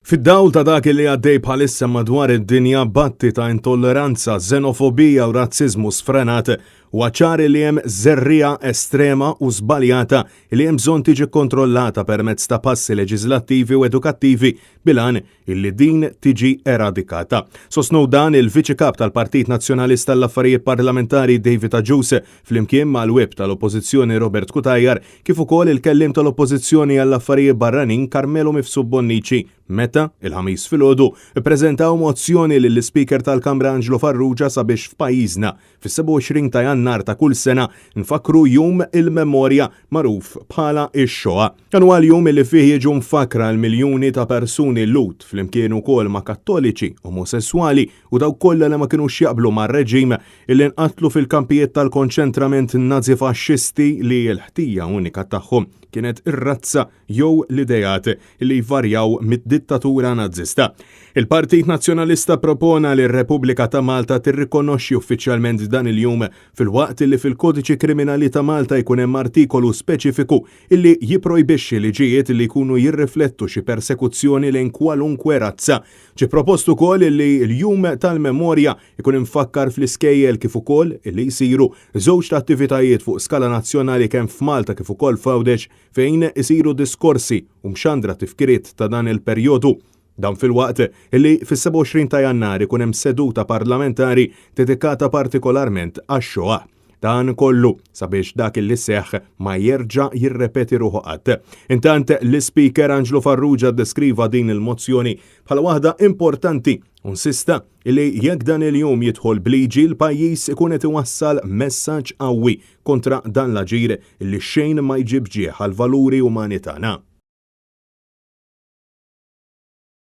Fid-dawl ta' dak li għaddej bħalissa madwar id-dinja b'atti ta' intolleranza, żenofobija u razziżmu sfrenat, huwa ċar li hemm żerriegħa estrema u żbaljata li hemm bżonn tiġi kkontrollata permezz ta' passi leġiżlattivi u edukattivi bil-għan illi din tiġi eradikata. Sostnew dan il-Viċi Kap tal-Partit Nazzjonalista għall-Affarijiet Parlamentari David Agius flimkien mal-Whip tal-Oppożizzjoni Robert Cutajar kif ukoll il-Kelliem tal-Oppożizzjoni għall-Affarijiet Barranin Carmelo Mifsud Bonnici meta, il-Ħamis filgħodu, ppreżentaw mozzjoni lill-Ispeaker tal-Kamra Angelo Farrugia sabiex f'pajjiżna, fis-27 ta' Jannar ta' kull sena, nfakkru Jum il-Memorja magħruf bħala x-Shoah. Dan huwa l-jum li fih jiġu mfakkra l-miljuni ta' persuni Lhud flimkien ukoll ma' Kattoliċi, omosesswali u dawk kollha li ma kinux jaqblu mar-reġim illi nqatlu fil-kampijiet tal-konċentrament Nazi-Faxxisti li l-ħtija unika tagħhom kienet ir-razza jew l-ideat li jvarjaw mid-dittatura Nazzista. Il-Partit Nazzjonalista ppropona li r-Repubblika ta' Malta tirrikonoxxi uffiċjalment dan il-jum filwaqt li fil-Kodiċi Kriminali ta' Malta jkun hemm artikolu speċifiku illi jipprojbixxi liġijiet li jkunu jirriflettu xi persekuzzjoni lejn kwalunkwe razza. Ġie propost ukoll illi l-Jum tal-Memorja jkun imfakkar fl-iskejjel kif ukoll illi jsiru żewġ attivitajiet fuq skala nazzjonali kemm f'Malta kif ukoll f'Għawdex fejn isiru diskorsi u mxandra tifkiriet ta' dan il-perjodu. Dan filwaqt illi fis-27 ta' Jannar ikun hemm seduta parlamentari dedikata partikolarment għax-Shoah. Dan kollu sabiex dak li seħħ ma jerġa' jirrepeti ruħu qatt. Intant, l-Ispeaker Anġlu Farrugia ddeskriva din il-mozzjoni bħala waħda importanti u nsista li jekk dan il-jum jidħol b'liġi l-pajjiż ikun qed iwassal messaġġ qawwi kontra dan l-aġir li xejn ma jġib ġieħ għall-valuri umani tagħna.